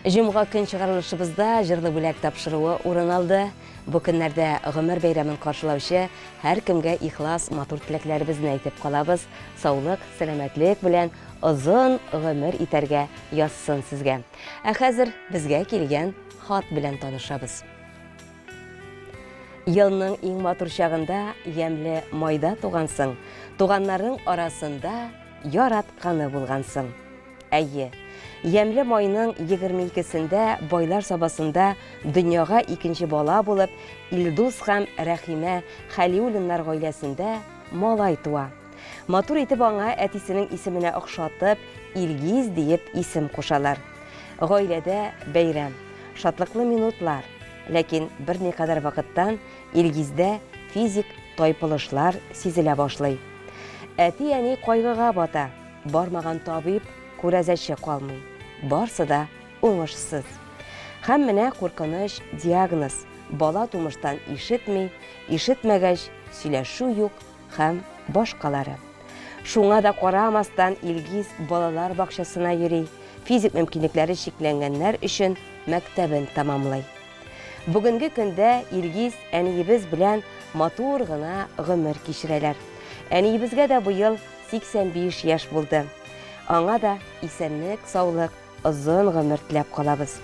Җомга көн чыгарылышыбызда җырлы бүләк тапшыруы урын алды. Бу көннәрдә гомер бәйрәмен каршылаучы һәркемгә ихлас матур теләкләребезне әйтеп калабыз. Саулык, сәламәтлек белән озын гомер итәргә язсын сезгә. Ә хәзер безгә килгән хат белән танышабыз. Елның иң матур чагында ямьле майда тугансың, туганнарың арасында яратканы булгансың. Әйе, ямьле майның 22-сендә Байлар Сабасында дөньяга икенче бала булып Илдус һәм Рәхимә Хәлиуллиннар гаиләсендә малай туа. Матур итеп аңа әтисенең исеменә охшатып Илгиз диеп исем кушалар. Гаиләдә бәйрәм, шатлыклы минутлар. Ләкин берникадәр вакыттан Илгиздә физик тайпылышлар сизелә башлый. Әти-әни кайгыга бата. Бармаган табиб, күрәзәче калмый. Барсы да уңышсыз. Һәм менә куркыныч диагноз, бала тумыштан ишетми, ишетмәгәч, сөйләшү юк һәм башкалары. Шуңа да карамастан, Илгиз балалар бакчасына йөри, физик мөмкинлекләре чикләнгәннәр өчен мәктәбен тәмамлый. Бүгенге көндә Илгиз әниебез белән матур гына гомер кичерәләр. Әниебезгә дә быел 85 яшь булды. Аңа да исәнлек-саулык, озын гомер теләп калабыз.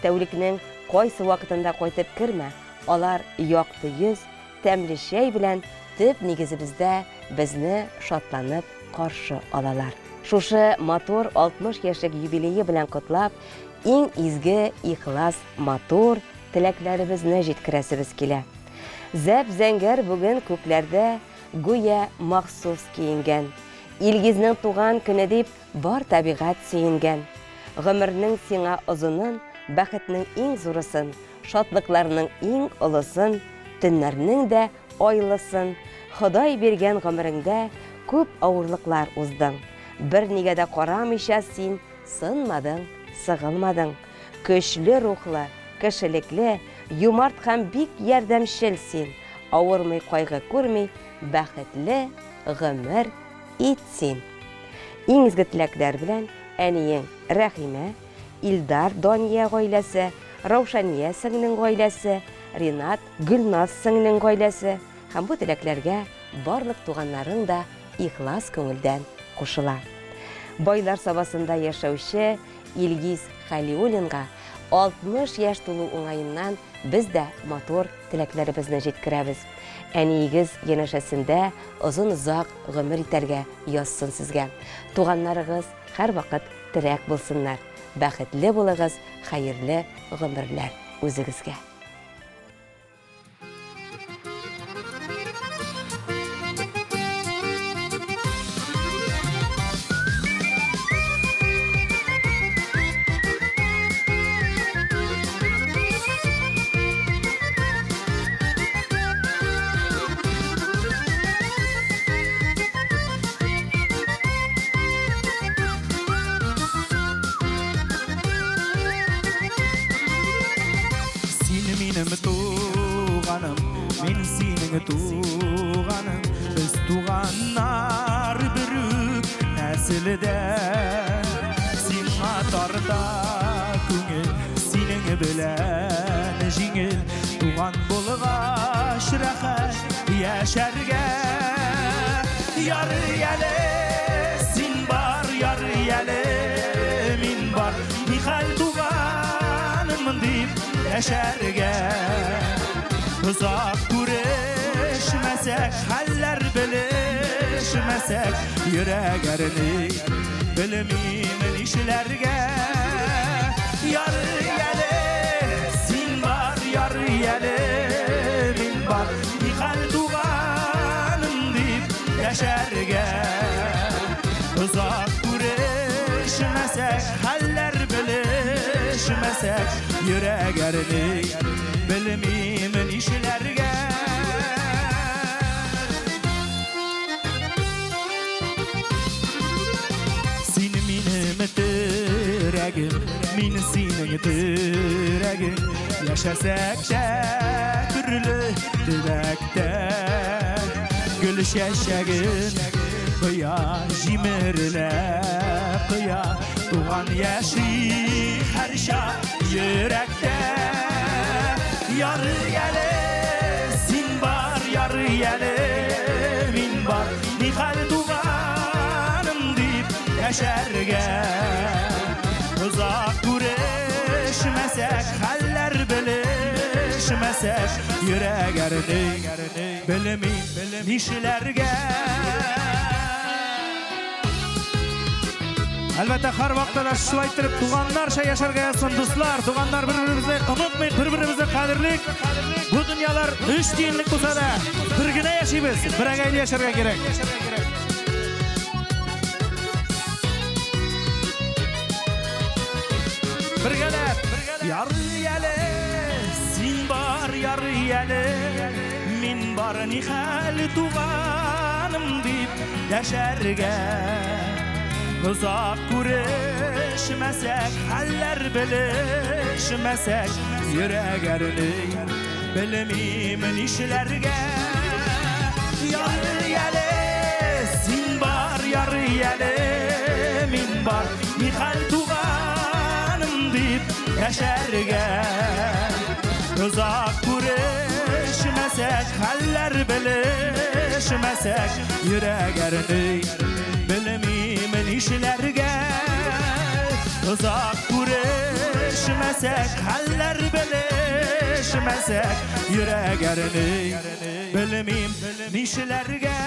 Тәүлекнең кайсы вакытында кайтып кермә, алар якты йөз, тәмле чәй белән төп нигезебездә безне шатланып каршы алалар. Шушы матур 60 яшьлек юбилее белән котлап, иң изге, ихлас, матур теләкләребезне җиткерәсебез килә. Зәп-зәңгәр бүген күкләрдә Гүя махсус киенгән. Илгизнең туган көне дип бар табигать сөенгән. Гомернең сиңа озынын, бәхетнең иң зурысын, шатлыкларның иң олысын, төннәрнең дә айлысын Ходай биргән гомереңдә күп авырлыклар уздың. Бернигә дә карамыйча син сынмадың, сыгылмадың. Көчле рухлы, кешелекле, юмарт һәм бик ярдәмчел син. Авырмый, кайгы күрми, бәхетле гомер ит син. Иң изге теләкләр белән әниең Рәхимә, Илдар, Дания гаиләсе, Раушания сеңлең гаиләсе, Ринат, Гөлназ сеңлең гаиләсе һәм бу теләкләргә барлык туганнарың да ихлас күңелдән кушыла. Байлар Сабасында яшәүче Илгиз Хәлиуллинга 60 яшь тулу уңаеннан без дә матур теләкләребезне җиткерәбез. Әниегез янәшәсендә озын-озак гомер итәргә язсын сезгә. Туганнарыгыз һәрвакыт терәк булсыннар. Бәхетле булыгыз, хәерле гомерләр үзегезгә. Син минем туганым, мин синең туганың, без туганнар берүк нәселдә. Сиңа тарта күңел, синең белән җиңел, туган булгач рәхәт яшәргә. Ярый әле син бар, ярый әле мин бар, нихәл туганым дип яшәргә. Озак күрешмәсәк, хәлләр белешмәсәк, йөрәк әрни, белмим нишләргә. Ярый әле син бар, ярый әле мин бар, нихәл туганым дип яшәргә. Озак күрешмәсәк, хәлләр белешмәсәк, йөрәк әрни, белмим нишләргә. Син минем терәгем, мин синең терәгең. Яшәсәк тә төрле төбәктә, гөл чәчәген. Кыя, җимерелә кыя, Туган яши һәрчак йөрәктә. Ярый әле син бар, ярый әле мин бар, Нихәл туганым дип яшәргә. Озак күрешмәсәк, хәлләр белешмәсәк, Йөрәк әрни, белмим нишләргә. Әлбәттә, һәрвакытта да шулай иттереп туганнарча яшәргә язсын, дуслар. Туганнар бер-беребезне онытмыйк, бер-беребезне кадерлик. Бу дөньялар өч тиенлек булса да, бер генә яшибез, берәгәйле яшәргә кирәк. Бергәләп, Ярый әле син бар, ярый әле мин бар, нихәл туганым дип дәшәргә. Озак күрешмәсәк, хәлләр белешмәсәк, Йөрәк әрни, белмим нишләргә. Ярый әле син бар, ярый әле мин бар, Нихәл туганым дип яшәргә. Озак күрешмәсәк, хәлләр белешмәсәк, Йөрәк әрни, белмим нишләргә. Озак күрешмәсәк, хәлләр белешмәсәк, Йөрәк әрни, белмим нишләргә.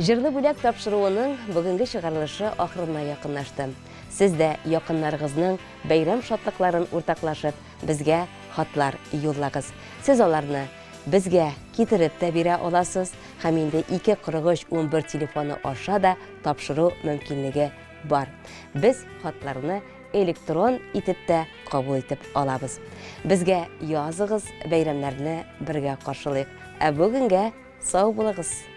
Җырлы бүләк тапшыруының бүгенге чыгарылышы ахырына якынлашты. Сез дә якыннарыгызның бәйрәм шатлыкларын уртаклашып, безгә хатлар юллагыз. Сез аларны безгә китереп тә бирә аласыз һәм инде 2 43 11 телефоны аша да тапшыру мөмкинлеге бар. Без хатларны электрон итеп тә кабул итеп алабыз. Безгә языгыз, бәйрәмнәрне бергә каршылыйк. Ә бүгенгә сау булыгыз!